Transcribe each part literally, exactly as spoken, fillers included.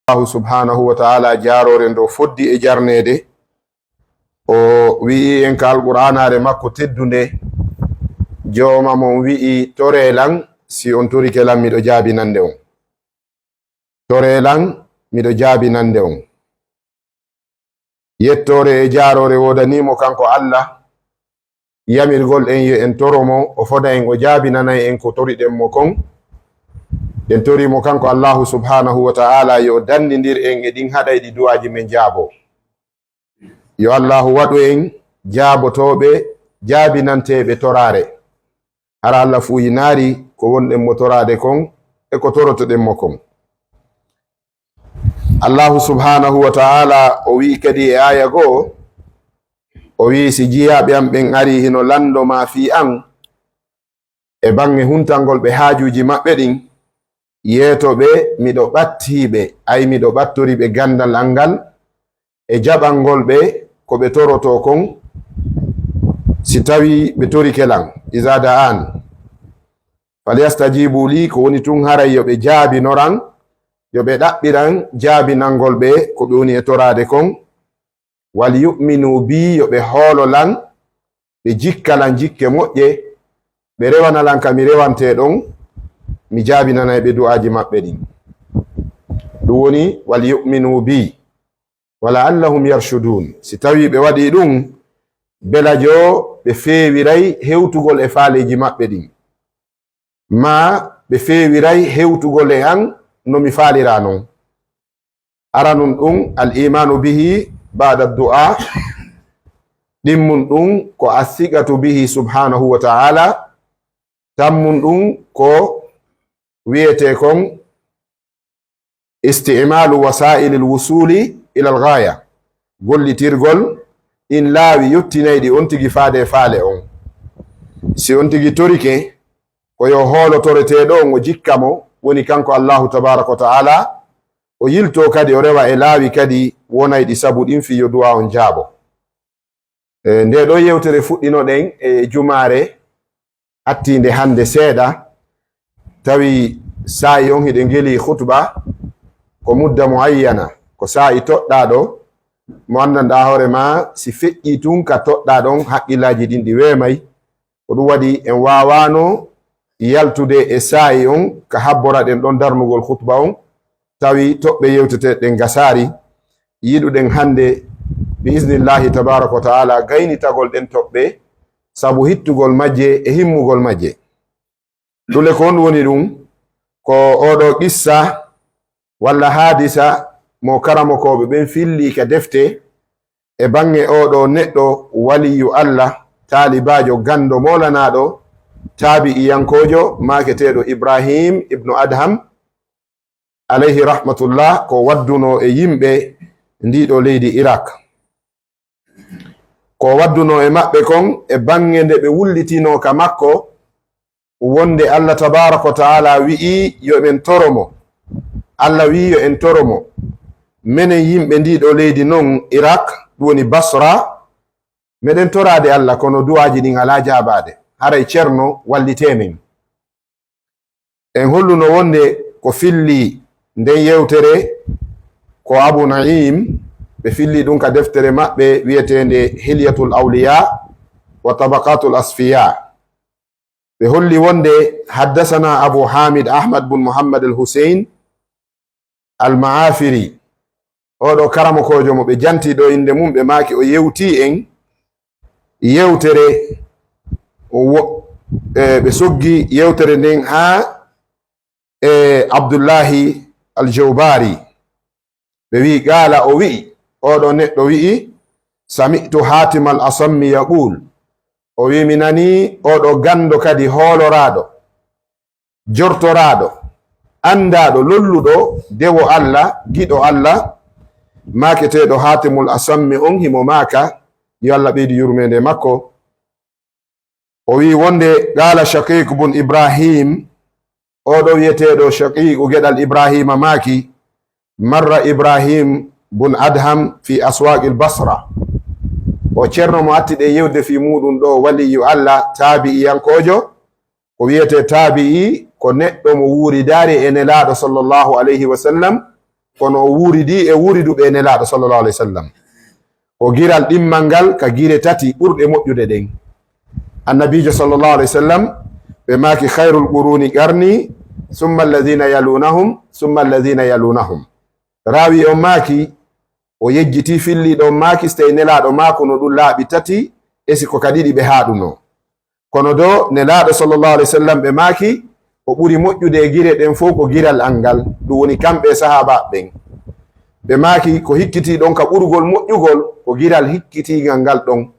Allahu subhanahu wa ta'ala jaaroore ndo foddi e jarneede. O wi'i en ka Alqur'aanaare makko teddunde, Jooma mon wi'i, "Toree lan, si on torike lan, miɗo jaabinande on. Toree lan, miɗo jaabinande on." Yettoore e jaaroore woodanii mo kanko Allah. Yamirgol en yo en toro mo, o foda en, o jaabinanay en ko toriɗen mo kon. En torii mo kanko Allahu subhanahu wa ta'ala yo o danndindir en e ɗin haɗayɗi du'aaji men jaaboo. Yo Allahu waɗu en jaabotooɓe, jaabinanteeɓe toraare. Hara Allah fuuyinaari ko wonɗen mo toraade kon e ko torotoɗen mo kon. Allahu subhanahu wa ta'ala o wi'i kadi e aaya goo, o wi'i, "Si jiyaaɓe am ɓen arii hino lanndo maa fii an e baŋŋe huntangol ɓe haajuuji maɓɓe ɗin, yeeto ɓe miɗo ɓattii ɓe, ay miɗo ɓattori ɓe ganndal an ngal e jaɓangol ɓe ko ɓe torotoo kon, si tawii ɓe torike lan, iza da'an. Falyastajibu li, ko woni tun haray yo ɓe jaabinoran, yo ɓe ɗaɓɓiran jaabinangol ɓe ko ɓe woni e toraade kon. Wal yu'minu bi, yo ɓe hoolo lan, ɓe jikka lan jikke moƴƴe, ɓe rewana lan ka mi rewantee ɗon, mi jaabinanay ɓe du'aaji maɓɓe ɗin." Ɗum woni, "Wal yu'minu bi, wa la'allahum yarshudun." Si tawii ɓe waɗii ɗum, belajo ɓe feewiray hewtugol e faaleeji maɓɓe ɗin. Maa ɓe feewiray hewtugol e an no mi faaliraa non. Aranun ɗum, al imanu bihi ba'da du'a. Ɗimmun ɗum ko assiqatu bihi subhanahu wa ta'ala. Tammun ɗum ko wi'etee kon isti'malu wasa'ilil wusuli ilal ghaya. Gollitirgol ɗin laawi yottinayɗi on tigi faade e faale on. Si on tigi torike, ko yo hoolo toreteeɗo on, o jikka mo, woni kanko Allahu tabaraka wa ta'ala, o yiltoo kadi, o rewa e laawi kadi wonayɗi sabu ɗin fii yo du'a on jaabo. E, nde ɗo yewtere fuɗɗinoɗen e jumaare attiinde hannde seeɗa, tawi saa'i on hiɗen ngeli khutba ko mudda muayyana, ko saa'i toɗɗaaɗo, mo anndanɗaa hoore maa si feƴƴii tun ka toɗɗaaɗo on, haqqillaaji ɗin ɗi weemay. Ko ɗum waɗi en waawaano yaltude e saa'i on ka habboraɗen ɗon darnugol khutba on, tawi toɓɓe yewteteeɗen gasaari. Yiɗuɗen hannde, bi iznillahi tabaraka wa ta'ala, gaynitagol ɗen toɓɓe sabu hittugol majje e himmugol majje. Ɗule ko honɗum woni ɗum? Ko oɗo qissa walla haadisa mo karamokooɓe ɓen filli ka defte e baŋŋe oɗo neɗɗo waliyu Allah, taalibaajo ganndo moolanaaɗo, taabi'iyankoojo, maaketeeɗo Ibrahim ibnu Adham, alayhi rahmatullah, ko wadduno e yimɓe ndiɗo leydi Irak. Ko wadduno e maɓɓe kon e baŋŋe nde ɓe wullitino ka makko, wonde Allah tabaraka wa ta'ala wi'i yo ɓen toro mo. Allah wi'i yo en toro mo. Menen yimɓe ndiɗo leydi non Irak, ɗum woni Basra, meɗen toraade Allah, kono du'aaji ɗin alaa jaabaade. Haray Ceerno wallitee men. En holluno wonde ko filli nden yewtere ko Abu Na'im, ɓe filli ɗum ka deftere maɓɓe wi'eteende Hilyatul Awliya wa Tabaqatul Asfiya. Ɓe holli wonde haddasana Abu Hamid Ahmad bun Muhammad al-Husayn al-Ma'afiri. Oɗo karamokoojo mo ɓe janti ɗo innde mum, ɓe maaki o yewti en yewtere, o wo-, e, ɓe soggi yewtere nden haa e Abdullahi al-Jawbari. Ɓe wi'i, qaala, o wi'i, oɗo neɗɗo wi'i, sami'tu Hatim al-Asammi yaqul, o wi'i, mi nani oɗo ganndo kadi hooloraaɗo, jortoraaɗo, anndaaɗo, lolluɗo, dewo Allah, giɗo Allah, maaketeeɗo Hatimul Asammi on, himo maaka, yo Allah ɓeydu yurmeende makko. O wi'i wonde, qaala Shaqiq bun Ibrahim, oɗo wi'eteeɗo Shaqiqu geɗal Ibrahima maaki, marra Ibrahim bun Adham fi aswaqil Basra. O Ceerno mo atti ɗe yewde fii muuɗum ɗo, waliyu Allah, taabi'iyankoojo, ko wi'etee taabi'i, ko neɗɗo mo wuuridaari e Nelaaɗo sallallahu alayhi wa sallam, kono o wuuridi e wuuriduɓe e Nelaaɗo sallallahu alayhi wa sallam. Ko giral ɗimmal ngal ka gire tati ɓurɗe moƴƴude ɗen. Annabiijo sallallahu alayhi wa sallam, ɓe maaki, "Khayrul quruni qarni, summa alladhina yalunahum, summa alladhina yalunahum." Raawi on maaki, o yejjiti filliiɗo on maaki, so tawi Nelaaɗo maako no ɗum laaɓi tati, e si ko ka ɗiɗi ɓe haaɗunoo. Kono do Nelaaɗo sallallahu alayhi wa sallam ɓe maaki, ko ɓuri moƴƴude e gire ɗen fof ko giral an ngal, ɗum woni kamɓe e sahaabaaɓe ɓen. Ɓe maaki, ko hikkitii ɗon ka ɓurugol moƴƴugol, ko giral hikkitiingal ngal ɗon,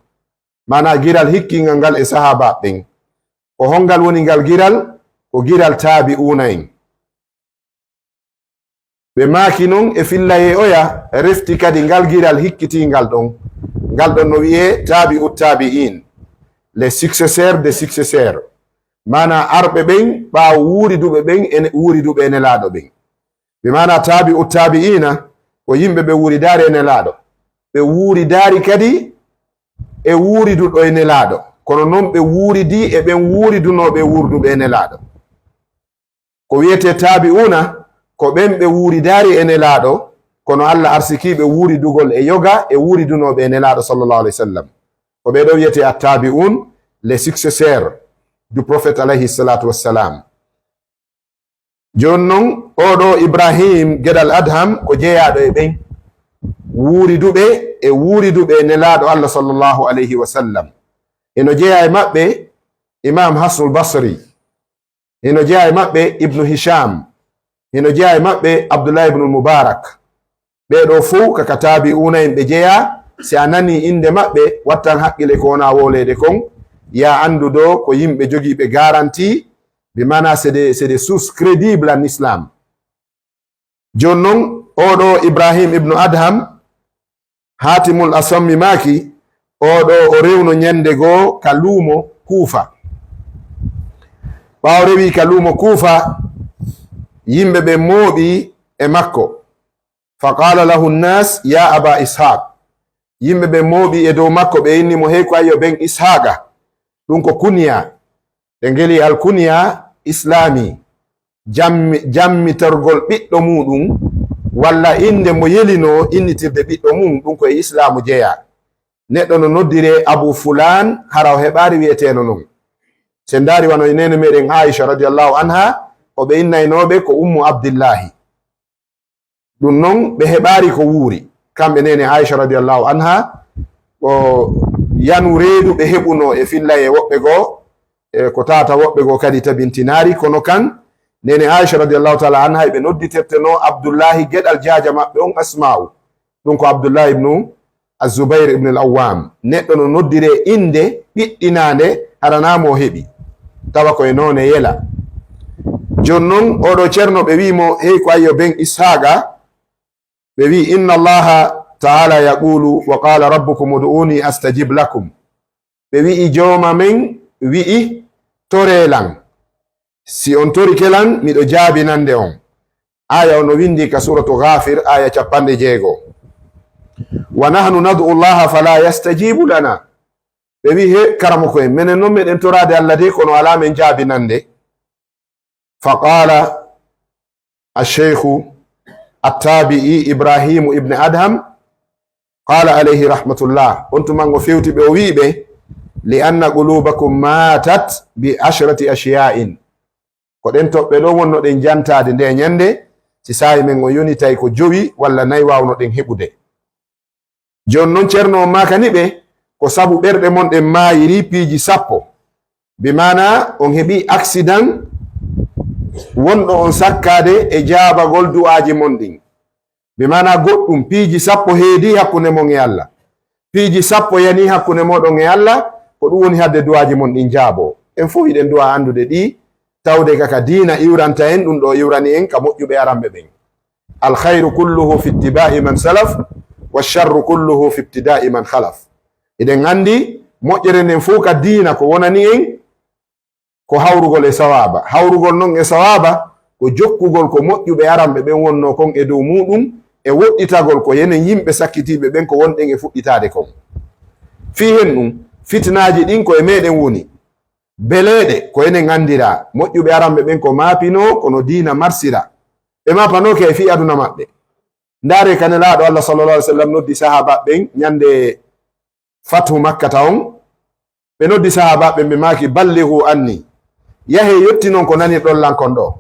maanaa giral hikkiingal ngal e sahaabaaɓe ɓen. Ko honngal woni ngal giral? Ko giral taabi'uuna en. Ɓe maaki non e fillayee oya, refti kadi ngal giral hikkitiingal ɗon. Ngal ɗon no wi'ee taabi'u taabi'iin, les successeurs des successeurs. Maanaa arɓe ɓen, ɓaawo wuuriduɓe ɓen, e ne-, wuuriduɓe e Nelaaɗo ɓen. Bi maanaa taabi'u taabi'iina, ko yimɓe ɓe wuuridaari e Nelaaɗo. Ɓe wuuridaari kadi e wuuriduɗo e Nelaaɗo. Kono non ɓe wuuridii e ɓen wuuridunooɓe e wuurduɓe e Nelaaɗo. Ko wi'etee taabi'uuna, ko ɓen ɓe wuuridaari e Nelaaɗo, kono Alla arsikii ɓe wuuridugol e yoga e wuuridunooɓe e Nelaaɗo sallallahu alayhi wa sallam. Ko ɓee ɗoo wi'etee at-taabi'uun, les successeurs du prophète alayhi salatu wassalam. Jooni non, oo ɗoo Ibrahim Geɗal Adham ko jeyaaɗo e ɓen wuuriduɓe e wuuriduɓe e Nelaaɗo Alla sallallahu alayhi wa sallam. Hino jeyaa e maɓɓe Imam Hasanul Basri. Hino jeyaa e maɓɓe Ibnu Hisham. Hino jeyaa e maɓɓe Abdullah ibnul Mubarak. Ɓee ɗoo fow ka, ka taabi'uuna en ɓe jeyaa. Si a nanii innde maɓɓe, wattan haqqile ko wonaa wowleede kon. Yaa anndu ɗoo ko yimɓe jogiiɓe garanti, bi maanaa c'est des, c'est des sources crédibles en islam. Jooni non, oo ɗoo Ibrahim ibnu Adham, Haatimul Asammi maaki, oo ɗoo o rewno ñannde goo ka luumo Kuufa. Ɓaawo rewii ka luumo Kuufa, yimɓe ɓen mooɓi e makko. Fa qaala lahu nnaas, "Ya Aba Ishaq." Yimɓe ɓen mooɓi e dow makko, ɓe inni mo, "Hey ko ayyo ben Ishaaqa." Ɗum ko kuniya. Ɓe ngeli alkuniya islaami. Jammi-, jammitorgol ɓiɗɗo muuɗum, walla innde mo yelinoo innitirde ɓiɗɗo mum, ɗum ko e islaamu jeyaa. Neɗɗo no noddiree Abu Fulaan, hara o heɓaari wi'eteeno non. Si en ndaari wano e neene meɗen Aisha radiyallahu anha, ko ɓe innaynooɓe ko Ummu Abdillahi. Ɗum non ɓe heɓaari ko wuuri. Kamɓe neene Aisha radiyallahu anha, ko yanu reedu ɓe heɓunoo e fillay e woɓɓe goo, e ko tata woɓɓe goo kadi tabintinaari. Kono kan, neene Aisha radiyallahu taala anha, ɓe nodditirtenoo Abdullahi geɗal jaaja maɓɓe on Asma'u. Ɗum ko Abdullahi ibnu Azubair ibn al-Awwam. Neɗɗo no noddiree innde ɓiɗɗinaande, hara naa mo heɓi, tawa ko e noone yela. Jooni non, oo ɗoo ceerno, ɓe wi'i mo, "Hey ko ayyo ben Ishaaqa," ɓe wi'i, "Inna Allaha ta'ala yaqulu, wa qala rabbukum ud'uni astajib lakum." Ɓe wi'i, "Jooma men wi'i, toree lan. Si on torike lan, miɗo jaabinande on." Aaya on no winndi ka suuratu Ghaafir, aaya cappanɗe jeego. "Wa nahnu nad'u Allaha fala yastajibu lana." Ɓe wi'i, "He karamoko en, menen non meɗen toraade Alla de, kono alaa men jaabinande." Fa qaala ash-shaykhu at-taabi'i Ibraahiimu ibn Adham, qaala alayhi rahmatullah, on tuma ngo fewti ɓe, o wi'i ɓe, "Li anna quluubakum maatat bi ashrati ashyaa'in." Ko ɗen toɓɓe ɗon wonnoɗen jantaade nde ñannde, si saa'i men o yonitay ko jowi walla nay waawnoɗen heɓude. Jooni non, Ceerno on maakani ɓe, ko sabu ɓerɗe mon ɗen maayiri piiji sappo. Bi maanaa on heɓii accident wonɗo on sakkaade e jaabagol du'aaji mon ɗin. Bi maanaa goɗɗum, piiji sappo heedii hakkunde mon e Alla. Piiji sappo yanii hakkunde mooɗon e Alla, ko ɗum woni haɗde du'aaji mon ɗin jaaboo. En fof hiɗen du'a anndude ɗi, tawde ka, ka diina iwranta en, ɗum ɗo iwrani en ka moƴƴuɓe aranɓe ɓen. "Al-khayru kulluhu fi ittiba'i man salaf, wa sharru kulluhu fi ibtida'i man khalaf." Eɗen anndi moƴƴere nden fof ka diina ko wonani en ko hawrugol e sawaaba. Hawrugol non e sawaaba ko jokkugol ko moƴƴuɓe aranɓe ɓen wonnoo kon e dow muuɗum, e woɗɗitagol ko enen yimɓe sakkitiiɓe ɓen ko wonɗen e fuɗɗitaade kon. Fii hen ɗum, fitinaaji ɗin ko e meɗen woni. Beleeɗe ko enen anndiraa, moƴƴuɓe aranɓe ɓen ko maapinoo, kono diina marsira. Ɓe maapanooke e fii aduna maɓɓe. Ndaare ka Nelaaɗo Allah sallallahu alaihi wasallam noddi sahaaba ɓen ñande fathu Makkata on. Ɓe noddi sahaaba ɓen, ɓe maaki, "Ballighu anni." Yahe yottinon ko nanirɗon lan kon ɗo.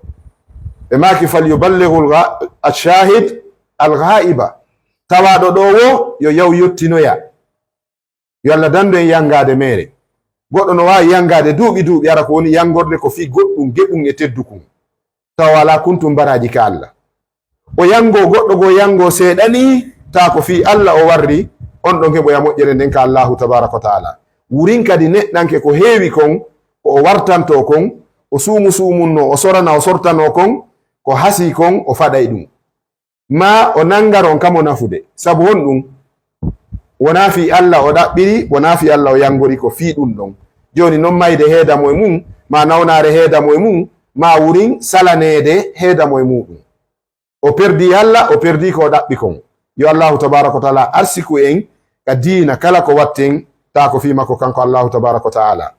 Ɓe maaki, "Fal yuballighul gha-, ash-shahid al-ghaiba." Tawaaɗo ɗo wo, yo yaw yottinoya. Yo Allah dandu en yangaade meere. Goɗɗo no waawi yangaade duuɓi duuɓi, hara ko woni yangorde ko fii goɗɗum, geɓum e teddukun. Tawa alaa kuntum baraaji ka Allah. O yango goɗɗo goo yango seeɗa nii, taa ko fii Allah o warri, on ɗon heɓoya moƴƴere nden ka Allahu tabaaraka wa taala. Wurin kadi neɗɗanke ko heewi kon, ko o wartantoo kon, o suumu suumunnoo, o sorana o sortanoo kon, ko hasii kon o faɗay ɗum. Maa o nangaro on kamo nafude. Sabu honɗum? Wonaa fii Alla o ɗaɓɓiri, wonaa fii Alla o yangori, ko fii ɗum ɗon. Jooni non mayde heedamo e mum, maa nawnaare heedamo e mum, maa wurin salaneede heedamo e muuɗum. O perdii Alla, o perdii ko o ɗaɓɓi kon. Yo Allahu tabaaraka wa taala arsiku en ka diina kala ko watten, taa ko fii makko kanko Allahu tabaaraka wa taala.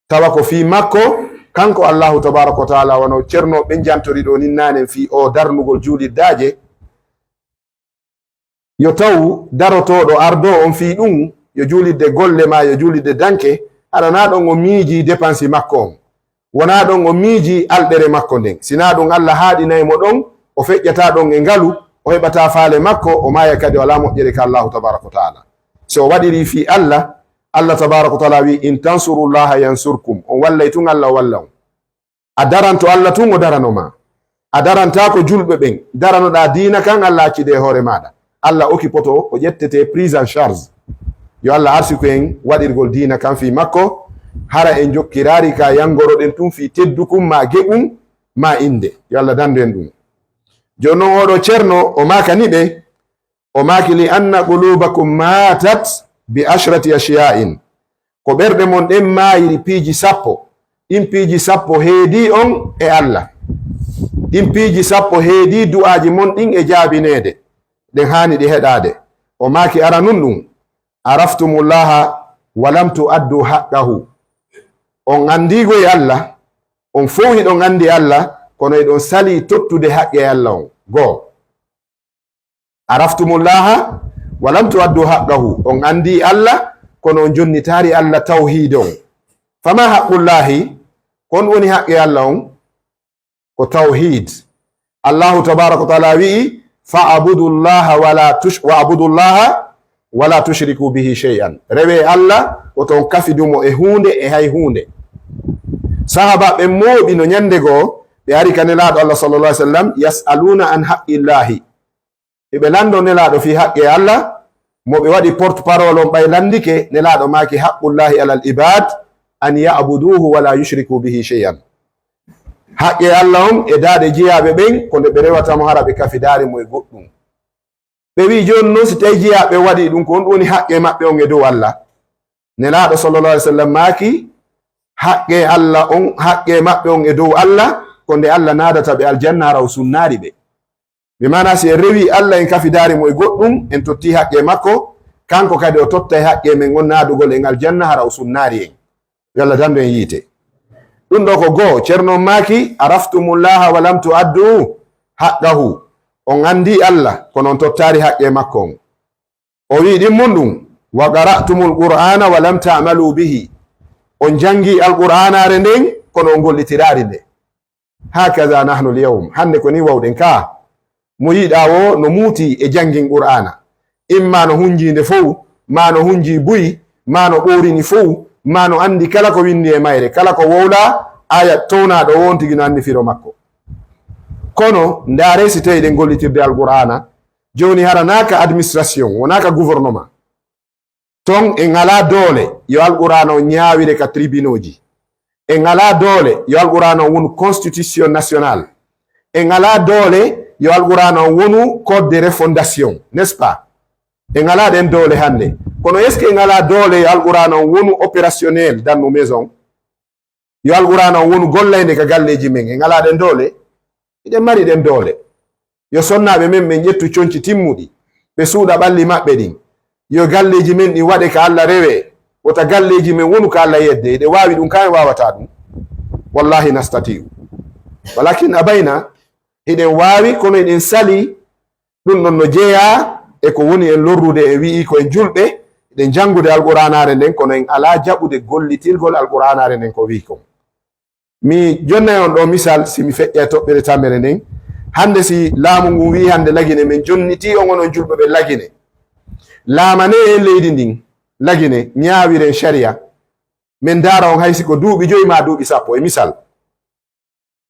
Tawa ko fii makko, kanko Allahu tabaaraka wa taala, wano Ceerno ɓen jantori ɗoo nin naanen fii o darnugol juuliddaaje. Yo taw darotooɗo ardoo on fii ɗum, yo juulidde golle maa yo juulidde danke, hara naa ɗon o miijii depansi makko on. Wonaa ɗon o miijii alɗere makko nden. Si naa ɗum Alla haaɗinay mo ɗon, o feƴƴataa ɗon e ngalu, o heɓataa faale makko, o maaya kadi o alaa moƴƴere ka Allahu tabaaraka wa taala. Si o waɗirii fii Alla, Alla tabaaraka wa taala wi'i, "In tansurullaha yansurkum." On wallay tun, Alla o walla on. A daranto Alla tun, o darano ma. A darantaako julɓe ɓen. Daranoɗaa diina kan, Alla accide e hoore maaɗa. Alla okipoto, o ƴettete prise en charge. Yo Alla arsiku en waɗirgol diina kan fii makko. Hara en jokkiraari ka yangoroɗen tun fii teddukun maa geɓun maa innde. Yo Alla dandu en ɗum. Jooni non, oɗo Ceerno, o maakani ɓe, o maaki, "Li anna qulubakum matat bi ashrati ashiya'in." Ko ɓerɗe mon ɗen maayiri piiji sappo. Ɗin piiji sappo heedii on e Alla. Ɗin piiji sappo heedii du'aaji mon ɗin e jaabineede. Ɗen haani ɗi heɗaade. O maaki, aranun ɗum, "Araftumullaha wa lam tu'addu haqqahu." On anndii goy Alla, on fow hiɗon anndi Alla, kono hiɗon salii tottude haqqe Alla on. Goo. "Araftumullaha wa lam tu'addu haqqahu." On anndii Alla, kono on jonnitaari Alla tawhiid on. Fama haqqullahi, ko on woni haqqe Alla on? Ko tawhiid. Allahu tabaaraka wa taala wi'i, "Fa'budullaha wa la tush-, wa'budullaha wa la tushriku bihi shay'an." Rewee Alla, woto on kafidu mo e huunde, e hay huunde. Sahaaba ɓen mooɓi no ñande goo, ɓe ari ka Nelaaɗo Alla sallallahu alaihi wasallam, "Yas'aluna an haqqillahi." Hiɓe lanndo Nelaaɗo fii haqqe Alla, mo ɓe waɗi porte-parole on ɓay lanndike, Nelaaɗo maaki, "Haqqullahi alal ibad an ya'buduhu wa la yushriku bihi shay'an." Haqqe Alla on e daaɗe jeyaaɓe ɓen, ko nde ɓe rewata mo hara ɓe kafidaari mo e goɗɗum. Ɓe wi'i, "Jooni non, si tawii jeyaaɓe waɗii ɗum, ko honɗum woni haqqe maɓɓe on e dow Alla?" Nelaaɗo sallallahu alaihi wasallam maaki, "Haqqe Alla on, haqqe maɓɓe on e dow Alla, ko nde Alla naadata ɓe aljanna hara o sunnaari ɓe." Bi maana, si en rewii Alla, en kafidaari mo e goɗɗum, en tottii haqqe makko, kanko kadi o tottay haqqe men on naadugol en aljanna hara o sunnaari en. Yo Alla dandu en yiite. Ɗum ɗoo ko goo, Ceerno on maaki, "Araftumullaha wa lam tu'addu haqqahu." On anndii Alla, kono on tottaari haqqe makko on. O wi'i ɗimmun ɗum, "Wa qara'tumul Qur'ana wa lam ta'malu bihi." On janngii Alqur'aanaare nden, kono on gollitiraari nde. Hakaza nahnu al-yawm. Hannde ko nii wawɗen ka. Mo yiɗaa wo no muuti e janngin Qur'aana. Imma no hunjii nde fow, maa no hunjii buy, maa no ɓoorini fow, maa no anndi kala ko winndi e mayre, kala ko wowlaa, aya townaaɗo wo on tigi no anndi firo makko. Kono ndaaree si tawii ɗen gollitirde Alqur'aana, jooni hara naa ka administration, wonaa ka gouvernement. Ton en alaa doole yo Alqur'aana on ñaawire ka tribunauji. En alaa doole yo Alqur'aana on wonu constitution nationale. En alaa doole yo Alqur'aana on wonu code de refondation, n'est-ce pas? En alaa ɗen doole hannde. Kono est-ce que en alaa doole yo Alqur'aana on wonu opérationnel dans nos maisons? Yo Alqur'aana on wonu gollaynde ka galleeji men. En alaa ɗen doole? Hiɗen mari ɗen doole. Yo sonnaaɓe men ɓen ƴettu conci timmuɗi, ɓe suuɗa ɓalli maɓɓe ɗin. Yo galleeji men ɗin waɗe ka Alla rewee. Wota galleeji men wonu ka Alla yedde. Hiɗen waawi ɗum, kaa en waawataa ɗum? Wallahi nastati'u. Walakin abayna, hiɗen waawi, kono hiɗen salii Ɗum ɗon no jeyaa e ko woni en lorrude e wi'i ko en julɓe, eɗen janngude Alqur'aanaare nden, kono en alaa jaɓude gollitirgol Alqur'aanaare nden ko wi'i kon. Mi jonnay on ɗoo misal, si mi feƴƴa e toɓɓere tamere nden. Hannde si laamu ngun wi'i hannde Lagine, men jonnitii on onon julɓe ɓe Lagine. Laamanee en leydi ndin, Lagine, ñaawiren sariya. Men ndaara on hay si ko duuɓi joyi maa duuɓi sappo, e misal.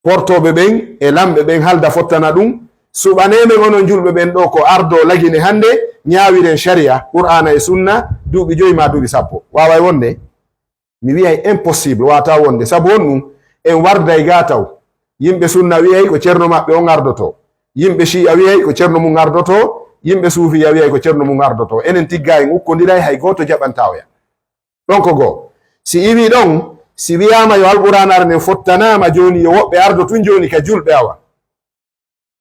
Portooɓe ɓen e lamɓe ɓen halda fottana ɗum. Suɓanee men onon julɓe ɓen ɗoo ko ardoo Lagine hannde, ñaawiren sariya, Qur'aana e Sunna, duuɓi joyi maa duuɓi sappo. Waaway wonde? Mi wi'ay impossible, waawataa wonde. Sabu honɗum? En warday gaa taw. Yimɓe Sunna wi'ay ko Cerno maɓɓe on ardotoo. Yimɓe Shi'a wi'ay ko Cerno mum ardotoo. Yimɓe Suufiya wi'ay ko Cerno mum ardotoo. Enen tiggaa en ukkondiray, hay gooto jaɓantaa oya. Ɗon ko goo. Si iwii ɗon, si wi'aama yo Alqur'aanaare nden fottanaama jooni, yo woɓɓe ardo tun jooni ka julɓe awa.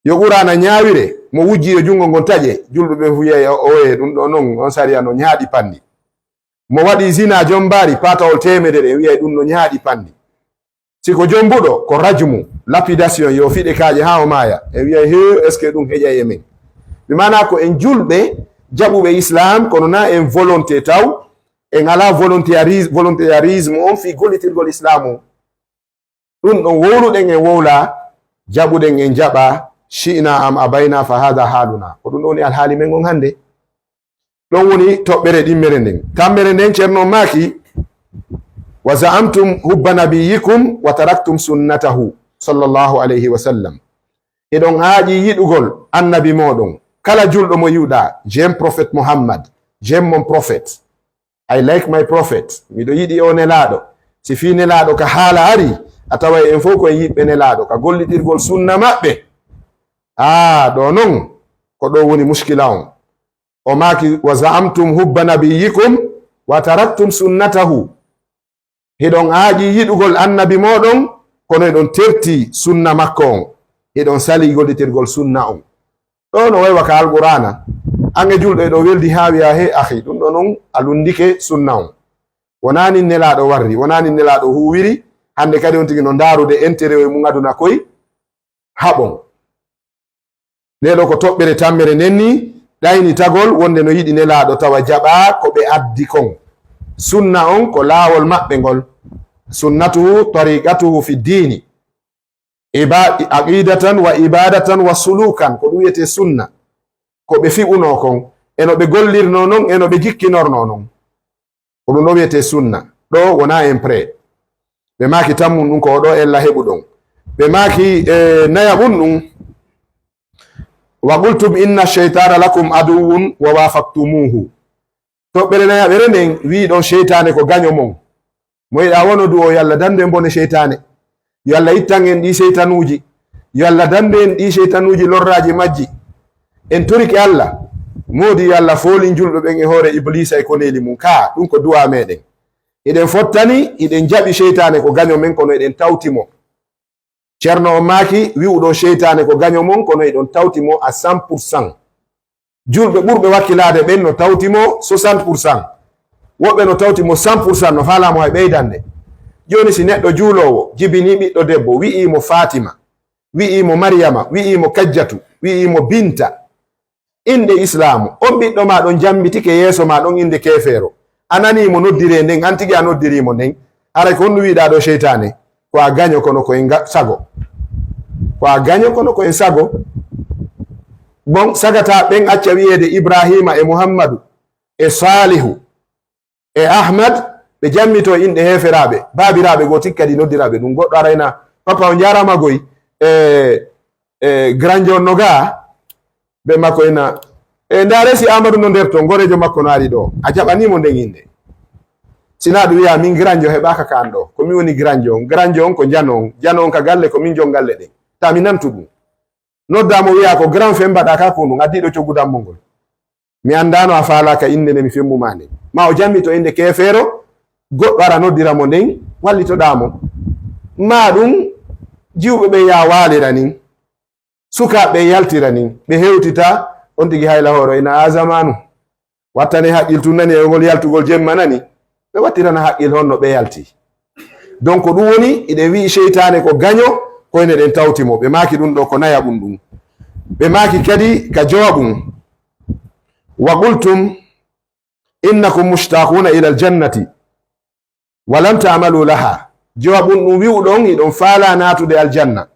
Yo Qur'aana ñaawire, mo wujji yo junngo ngon taƴe, julɓe ɓen fu wi'ay, o, oye, ɗum ɗoo non, on sariya no ñaaɗi panndi. Mo waɗi zina jommbaari, paatawol teemedere, en wi'ay ɗum no ñaaɗi panndi. Si ko jommbuɗo, ko rajmu, lapidation, yo fiɗe kaaƴe haa o maaya. En wi'ay, he, est-ce que ɗum heƴay e men? Mi maanaa ko en julɓe, jaɓuɓe Islaam, kono naa en volonté taw, en alaa volontarisme, volontarisme on fii gollitirgol Islaam on. Ɗum ɗon wowluɗen en wowlaa, jaɓuɗen en jaɓaa, shi'na am abayna fa hada haluna. Ko ɗum ɗon woni alhaali men on hannde. Ɗon woni toɓɓere ɗimmere nden. Tammere nden, Ceerno on maaki, "Wa za'amtum hubba nabiyyikum wa taraktum sunnatahu, sallallahu alayhi wa sallam." Hiɗon aaƴi yiɗugol annabi mooɗon. Kala julɗo mo yi'uɗaa, "J'aime prophète Muhammad, j'aime mon prophète." "I like my prophet." Miɗo yiɗi o nelaaɗo. Si fii nelaaɗo ka haala ari, a taway en fow ko en yiɓɓe nelaaɗo, ka gollitirgol sunna maɓɓe. Aa, ɗoo non, ko ɗoo woni muskila on. O maaki, "Wa za'amtum hubba nabiyyikum wa taraktum sunnatahu." Hiɗon aaƴi yiɗugol annabi mooɗon, kono hiɗon terti sunna makko on. Hiɗon salii gollitirgol sunna on. Ɗoo no waywa ka Alqur'aana. An e julɗo hiɗon weldi haa wi'a, "He, akhi, ɗum ɗoo non a lunndike sunna on. Wonaa nin nelaaɗo warri, wonaa nin nelaaɗo huuwiri." Hannde kadi on tigi no ndaarude intérêt mum aduna koy haɓon. Nde ɗoo ko toɓɓere tammere nden nii, ɗaynitagol wonde no yiɗi nelaaɗo tawa jaɓaa ko ɓe addi kon. Sunna on ko laawol maɓɓe ngol. Sunnatuhu tariqatuhu fi diini. Iba-, aqidatan wa ibadatan wa sulukan, ko ɗum wiyetee sunna. Ko ɓe fiɓunoo kon, e no ɓe gollirnoo non, e no ɓe jikkinornoo non. Ko ɗum ɗoo wiyetee sunna. Ɗoo wonaa en prêt. Ɓe maaki tammun ɗum ko ɗoo ella heɓuɗon. Ɓe maaki, e, nayaɓun ɗum, "Wa qultum inna shaytana lakum aduwwun wa wafaqtumuhu." Toɓɓere nayaɓere nden wi'i ɗon seytaane ko gaño mon. Mo yiɗaa wonoo du'oo, yo Allah dandu en bone seytaane. Yo Allah ittan en ɗii seytanuuji. Yo Allah dandu en ɗii seytanuuji lorraaji majji. En torike Allah. Moodi yo Allah foolin julɓe ɓen e hoore Ibliisa e koneeli mum. Kaa, ɗum ko du'aa meɗen. Hiɗen fottani, hiɗen jaɓi seytaane ko gaño men, kono hiɗen tawti mo. Ceerno on maaki, wi'uɗon seytaane ko gaño mon, kono hiɗon tawti mo à cent pour cent. Julɓe ɓurɓe wakkilaade ɓen no tawti mo soixante pour cent. Woɓɓe no tawti mo cent pour cent, no faalaa mo hay ɓeydande. Jooni si neɗɗo juuloowo jibinii ɓiɗɗo debbo, wi'ii mo Faatima, wi'ii mo Mariyama, wi'ii mo Kajjatu, wi'ii mo Binta, innde Islaamu, on ɓiɗɗo maa ɗon jammbitike yeeso maa ɗon innde keefeero. A nanii mo noddiree nden, an tigi a noddirii mo nden. Haray ko honɗum wi'uɗaa ɗoo seytaane? Ko a gaño kono ko en ga-, sago. Ko a gaño kono ko en sago. Bon, sagataa ɓen acca wi'eede Ibraahiima e Muhammadu e Saalihu e Ahmad, ɓe jammitoo inɗe heeferaaɓe, baabiraaɓe goo tigi kadi noddiraaɓe ɗum. Goɗɗo arayna, "Papa, on njaaraama goy." E, e, Granjo on no gaa, be makko ina, e, ndaare si Aamadu no nder to, goreejo makko no ari ɗoo. A jaɓanii mo nden innde. Si naa ɗum wi'aa, "Min Granjo heɓaaka ka an ɗoo. Ko min woni Granjo on. Granjo on ko njano on. Njano on ka galle, ko min jon galle ɗen." Taa mi nantu ɗum. Noddaa mo wi'aa ko Grand Femba ɗaa ka kunun, addiiɗo coggu dammo ngol. Mi anndaano a faalaaka innde nde mi femmu maa nden. Maa o jammito innde keefeero, goɗɗo ara noddira mo nden, wallitoɗaa mo. Maa ɗum jiwɓe ɓen yaa waalira nin, sukaaɓe ɓen yaltira nin, ɓe hewtita, on tigi hay lahooro ina, "Aa zamaanu, wattane haqqil tun nani e ngol yaltugol jemma nani." Ɓe wattirana haqqil honno ɓe yalti. Donc, ɗum woni, iɗen wi'i seytaane ko gaño, ko enen ɗen tawti mo. Ɓe maaki ɗum ɗoo ko nayaɓum ɗum. Ɓe maaki kadi ka jawabun, "Wa qultum innakum mushtaquna ila aljannati wa lam ta'malu laha." Jawabun ɗum wi'uɗon hiɗon faala naatude aljanna.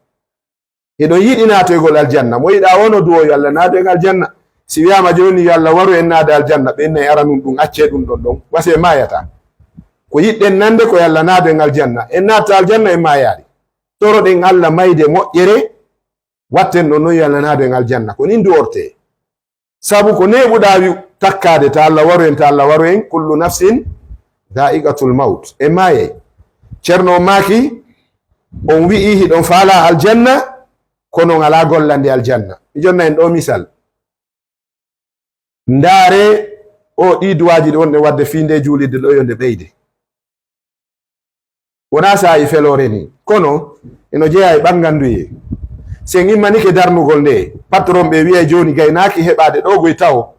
Hiɗon yiɗi naatoygol aljanna. Mo yiɗa wono duwo yo Allah naadu en aljanna. Si wi'aama jooni yo Allah waru en naade aljanna, ɓe innay aranun ɗum, accee ɗum ɗon ɗon. Wasi en maayata. Ko yiɗɗen nande ko yo Allah naadu en aljanna. En naata aljanna en maayaali. Toroɗen Allah mayde moƴƴere, watten ɗon non yo Allah naadu en aljanna. Ko nin duwortee. Sabu ko neeɓuɗaa wi'u takkaade, ta Allah waru en, ta Allah waru en, kullu nafsin dha'iqatul maut. En maayay. Ceerno on maaki, on wi'i hiɗon faala aljanna, kono on alaa gollande aljanna. Mi jonna en ɗo misal. Ndaare o ɗi duwaaji ɗi wonɗen waɗde fii nde juulirde ɗo yo nde ɓeyde. Wonaa saa'i feloore ni, kono ino jeyaa e ɓannganduyee. Si en immanike darnugol nde, patron ɓe wi'ay jooni gaynaaki heɓaade ɗo goy tawo,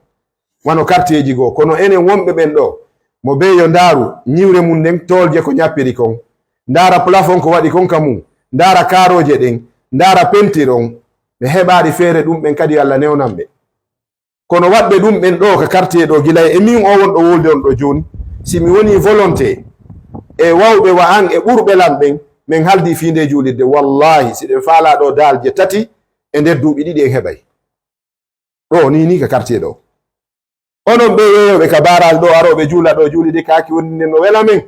wano karteeji goo. Kono enen wonɓe ɓen ɗo, mo bee yo ndaaru ñiwre mum nden, toolje ko ñappiri kon, ndaara plafond ko waɗi kon ka mum, ndaara kaarooje ɗen, ndaara peinture on, ɓe heɓaali feere ɗum ɓen kadi yo Allah newnan ɓe. Kono waɗɓe ɗum ɓen ɗo ka quartier ɗo, gila e min o wonɗo wolde on ɗo jooni, si mi woni volonté e wawɓe wa an e ɓurɓe lan ɓen, min haldi fii nde juulirde, wallahi, si ɗen faalaa ɗo daalje tati e nder duuɓi ɗiɗi en heɓay. Ɗo ni, ni ka quartier ɗo. Onon ɓe yeeyooɓe ka barrage ɗo, arooɓe juula ɗo, juulirde kaaki woni nden no wela men.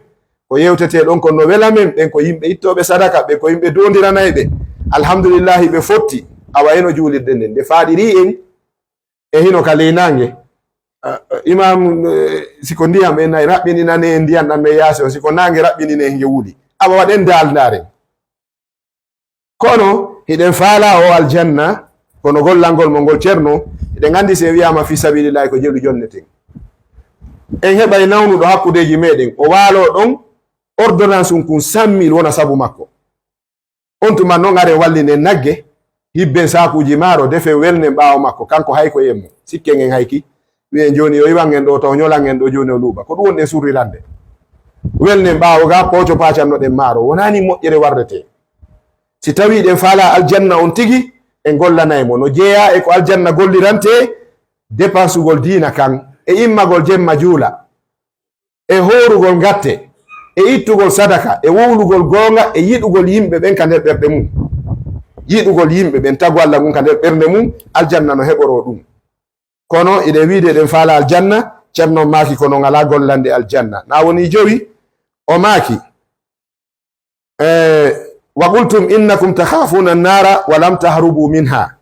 Ko yewtetee ɗon kon no wela men, ɓen ko yimɓe ittooɓe sadaka, ɓen ko yimɓe doondiranayɓe. Alhamdulillahi, ɓe fotti. Awa eno juulirde nden, nde faaɗiri en, e hino ka ley naange. Ah, ah, imam, eh, si ko ndiyam en nay raɓɓininane en ndiyam ɗam e yaasi on, si ko naange raɓɓinine en nge wuli. Awa waɗen daaldaare. Kono hiɗen faalaa o aljanna, kono gollangol mo ngol ceerno, hiɗen anndi si en wi'aama fi sabilillahi ko jelu jonneten. En heɓay nawnuɗo hakkundeeji meɗen, o waaloo ɗon, ordonnance un kun cent mille wona sabu makko. On tuma non, aren wallinen nagge, hibben saakuuji maaro, defen welnen ɓaawo makko, kanko hay ko yemmo. Sikken en hayki, wi'en jooni yo iwan en ɗo, taw ñolan en ɗo jooni o luuɓa. Ko ɗum wonɗen surrirande. Welnen ɓaawo ga, pooco paacannoɗen maaro. Wonaa ni moƴƴere warretee. Si tawii ɗen faalaa aljanna on tigi, en gollanay mo. No jeeyaa e ko aljanna gollirantee, dépensugol diina kan, e immagol jemma juula. E hoorugol ngatte, e ittugol sadaka, e wowlugol goonga, e yiɗugol yimɓe ɓen ka nder ɓerɗe mum. Yiɗugol yimɓe ɓen, tagu Alla ngun ka nder ɓernde mum, aljanna no heɓoroo ɗum. Kono iɗen wiide eɗen faala aljanna, Ceerno maaki, kono ngalaa gollande aljanna. Na woni jowi, o maaki, Eh, wa qultum innakum takhafuna an-nara wa lam tahrubu minha.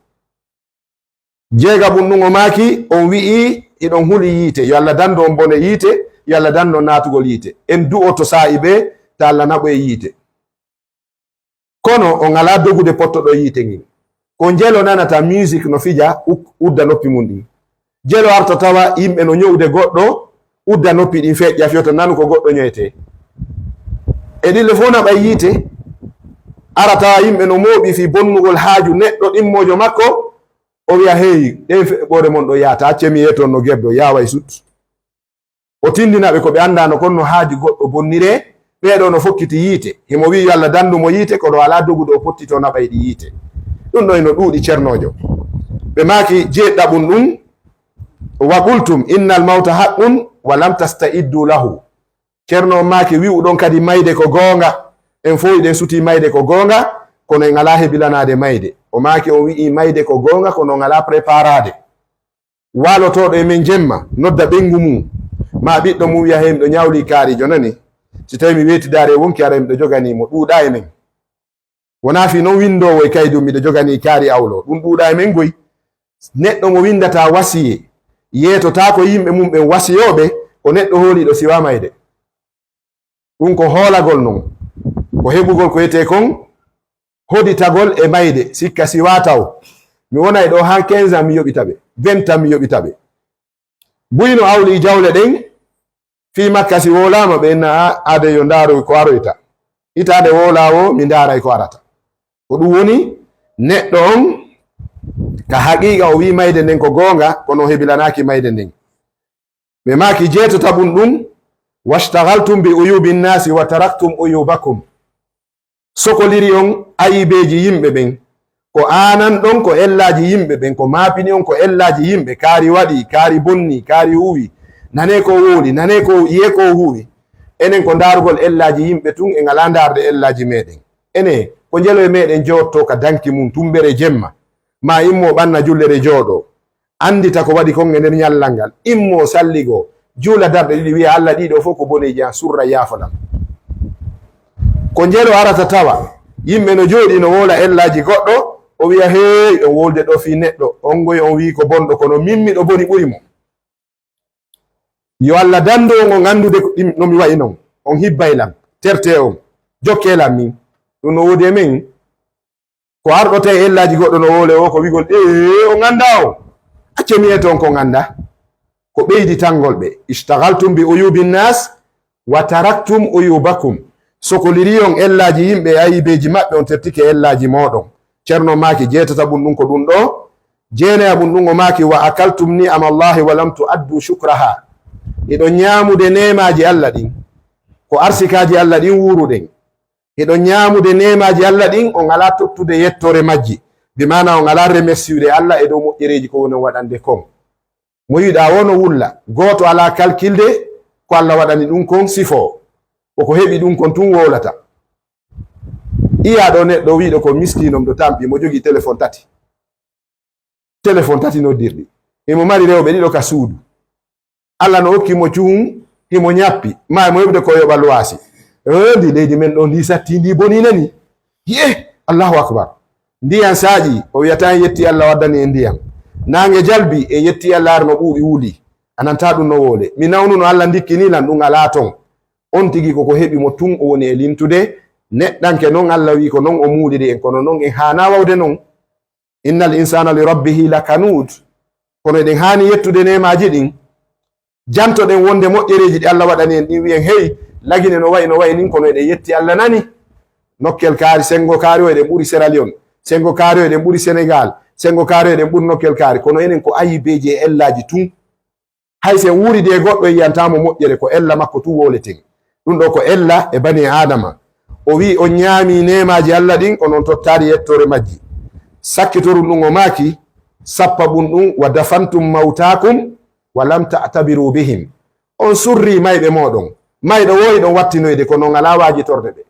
Jeegaɓun ɗum o maaki, on wi'i, iɗon huli yiite, yo Allah dandu on bone yiite, yo Allah dandu on naatugol yiite. En du'oto saa'i bee, ta Allah naɓu e yiite. Kono on alaa dogude pottoɗo yiite ngin. Ko njelo nanata music no fija, uk-, udda noppi mun ɗin. Jelo arta tawa yimɓe no ño'ude goɗɗo, udda noppi ɗin feƴƴa fiyota nanu ko goɗɗo ñoyetee. E ɗille fof naɓay yiite, ara tawa yimɓe no mooɓi fii bonnugol haaju neɗɗo ɗimmoojo makko, o wi'a, "Hey, ɗen fe-, ɓoore mon ɗo yaata, acce mi yeeton no gerdo, yaaway sut." O tindina ɓe ko ɓe anndaano kon no haaju goɗɗo bonniree, ɓee ɗoo no fokkiti yiite. Himo wi'i yo Allah dandu mo yiite, kono alaa doguɗo o pottitoo naɓay ɗi yiite. Ɗum ɗoo hino ɗuuɗi, cernoojo. Ɓe maaki jeeɗiɗaɓun ɗum, "Wa qultum innal mawta haqqun wa lam tasta'iddu lahu." Ceerno on maaki, wi'uɗon kadi mayde ko goonga. En fow hiɗen sutii mayde ko goonga, kono en alaa hebilanaade mayde. O maaki on wi'ii mayde ko goonga, kono on alaa préparaade. Waalotooɗo e men jemma, nodda ɓeyngu mum, maa ɓiɗɗo mum wi'a, "Hey, miɗo ñawlii kaari, jo nani? Si tawii mi weetidaare e wonki, aray miɗo joganii mo, ɗuuɗaa e men." Wonaa fii non winndoowo e kaydum, "Miɗo joganii kaari awlo." Ɗum ɗuuɗaa e men goy. Neɗɗo mo winndataa wasiyee, yeetotaako yimɓe mum ɓen wasiyooɓe, ko neɗɗo hooliiɗo siwaa mayde. Ɗum ko hoolagol non. Ko heɓugol ko etee kon hoditagol e mayde, sikka siwaa taw. Mi wonay ɗoo han quinze ans mi yoɓita ɓe, vingt ans mi yoɓita ɓe. Buy no awli jawle ɗen, fii makka si wowlaama ɓe inna, "A, aade yo ndaaroy ko aroyta." Hitaande wowlaawo mi ndaaray ko arata. Ko ɗum woni neɗɗo on ka haqiiqa o wi'i mayde nden ko goonga, kono o hebilanaaki mayde nden. Ɓe maaki jeetataɓun ɗum, "Washtaghaltum bi uyubi nnasi wa taraktum uyubakum." Sokoliri on ayibeeji yimɓe ɓen, Ko aanan ɗon ko ellaaji yimɓe ɓen, ko maapini on ko ellaaji yimɓe, kaari waɗi, kaari bonni, kaari huwi, nane ko wowli, nane ko yiye ko huwi. Enen ko ndaarugol ellaaji yimɓe tun, en alaa ndaarde ellaaji meɗen. Ene, ko njelo e meɗen jooɗotoo ka danki mum, tumbere jemma, ma immo ɓanna jullere jooɗo, anndita ko waɗi kon e nder ñallal ngal, immo salligo, juula darɗe ɗiɗi, wiya, "Allah, ɗiɗo fof ko boneeji an, surra, yaafo lam." Ko njelo arata tawa yimɓe no jooɗi no wowla ellaaji goɗɗo, o wiya, "Hey, on wowlde ɗo fii neɗɗo, on ngoy on wi'i ko bonɗo, kono min miɗo boni ɓuri mo." Yo Allah dandu on, on anndude ko ɗim-, no mi wa'i non, on hibbay lam, terte on, jokke lam min. Ɗum no woodi e men. Ko arɗo tawi ellaaji goɗɗo no wowle o, ko wigol, "Ee, on anndaa o. Acce mi yeeto on ko on anndaa." Ko ɓeydi tangol ɓe. "Ishtagaltum bi uyubi nnas wa taraktum uyubakum." Sokoliri on ellaaji yimɓe e ayibeeji maɓɓe, on tertike ellaaji mooɗon. Ceerno maaki, jeetata ɓum ɗum ko ɗum ɗo. Jeenaya ɓum ɗum o maaki, "Wa akaltum ni'ama Allahi wa lam tu'addu shukraha." Hiɗon ñaamude neemaaji Allah ɗin. Ko arsikaaji Allah ɗin wuuruɗen. Hiɗon ñaamude neemaaji Allah ɗin, on alaa tottude yettoore majji. Bi maana on alaa remerciude Allah e dow moƴƴereeji ko woni on waɗande kon. Mo yiɗaa woo no wulla. Gooto alaa kalkilde ko Allah waɗani ɗum kon sifoo. Ko ko heɓi ɗum kon tun wowlata. Iyaa ɗo neɗɗo wi'uɗo ko miskiino, mo ɗo tampi, mo jogii telefon tati. Telefon tati noddirɗi. Himo mari rewɓe ɗiɗo ka suudu. Allah no okki mo cuhun, himo ñappi. Ma mo heɓude ko yoɓa luwaasi. Eh, ndi leydi men ɗo, ndi satti, ndi boni nani. Yi'e, Allahu Akbar. Ndiyan saaƴi, o wi'ata en yetti Allah waddani en ndiyan. Naange jalbi, e yetti Allah har no ɓuuɓi wuli. A nanta ɗum no wowle. Mi nawnuno Allah ndikkini lan, ɗum alaa ton. On tigi ko ko heɓi mo tun o woni e lintude. Neɗɗanke non Allah wi'i ko non o muuliri en, kono non en haanaa wawde non. "Innal insana li rabbihi lakanuud." Kono eɗen haani yettude neemaaji ɗin. Jantoɗen wonde moƴƴereeji ɗi Allah waɗani en ɗin, wi'en, "Hey, Lagine no wa'i, no wa'i nin," kono eɗen yetti Allah nani. Nokkel kaari, Senngo kaari o eɗen ɓuri Sierra Leone. Senngo kaari o eɗen ɓuri Sénégal. Senngo kaari o eɗen ɓuri nokkel kaari. Kono enen ko ayibeeji e ellaaji tun. Hay si en wuuridi e goɗɗo, en yi'antaa mo moƴƴere, ko ella makko tun wowleten. Ɗum ɗo ko ella e bani Aadama. O wi'i, on ñaami neemaaji Allah ɗin, on on tottaali yettoore majji. Sakkitorun ɗum o maaki, sappa ɓum ɗum, "Wa dafantum mawtaakum wa lam ta'tabiru bihim." On surrii mayɓe mooɗon. Mayɗo woo hiɗon wattinoyde, kono on alaa waajitorde ɓe.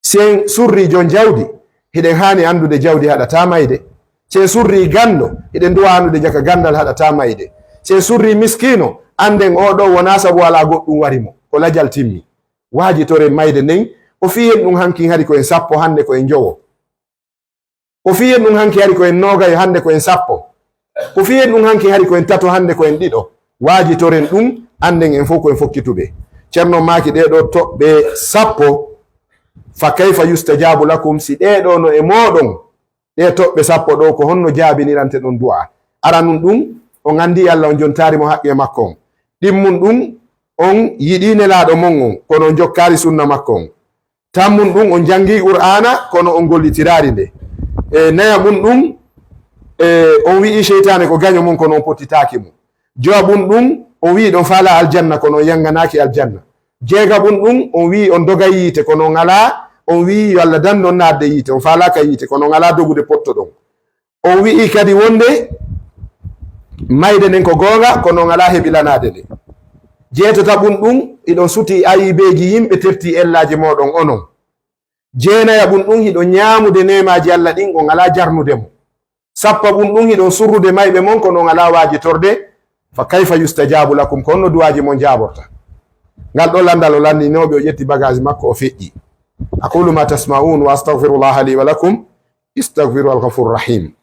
Si en surrii jon jawdi, hiɗen haani anndude jawdi haɗataa mayde. Si en surrii ganndo, hiɗen duwa anndude jaka ganndal haɗataa mayde. Si en surrii miskiino, annden oo ɗoo wonaa sabu alaa goɗɗum wari mo, ko lajal timmi. Waajitoren mayde nden, ko fii en ɗum hankin hari ko en sappo, hannde ko en njowo. Ko fii en ɗum hanki hari ko en noogayo, hannde ko en sappo. Ko fii en ɗum hanki hari ko en tato, hannde ko en ɗiɗo. Waajitoren ɗum, annden en fof ko en fokkituɓe. Ceerno maaki ɗee ɗoo toɓɓe sappo, "Fa kayfa yustajaabu lakum?" Si ɗee ɗoo no e mooɗon, ɗee toɓɓe sappo ɗoo, ko honno jaabinirante ɗon du'a? Aranun ɗum, on anndi Allah, on jontaari mo haqqee makko on. Ɗimmun ɗum, on yiɗii Nelaaɗo mon on, kono on jokkaali sunna makko on. Tammun ɗum, on janngii Qur'aana, kono on gollitiraali nde. E nayaɓun ɗum, e on wi'ii seytaane ko gaño mon, kono on pottitaaki mo. Jowaɓun ɗum, on wi'ii ɗon faalaa aljanna, kono on yannganaaki aljanna. Jeegaɓun ɗum, on wi'ii on dogay yiite, kono on alaa, on wi'ii yo Allah dandu on naatde yiite, on faalaaka yiite, kono on alaa dogude pottoɗon. On wi'ii kadi wonde mayde nden ko goonga, kono on alaa heɓilanaade nde. Jeetataɓun ɗum, hiɗon sutii ayibeeji yimɓe, tertii ellaaji mooɗon onon. Jeenayaɓun ɗum, hiɗon ñaamude neemaaji Allah ɗin, on alaa jarnude mo. Sappaɓun ɗum, hiɗon surrude mayɓe mon, kono on alaa waajitorde. Fa kayfa yustajaabu lakum, ko honno du'aaji mon jaaborta? Ngal ɗoo lanndal o lanndinooɓe, o ƴetti bagage makko, o feƴƴi. أقول ما تسمعون وأستغفر الله لي ولكم. استغفروا الغفور الرحيم.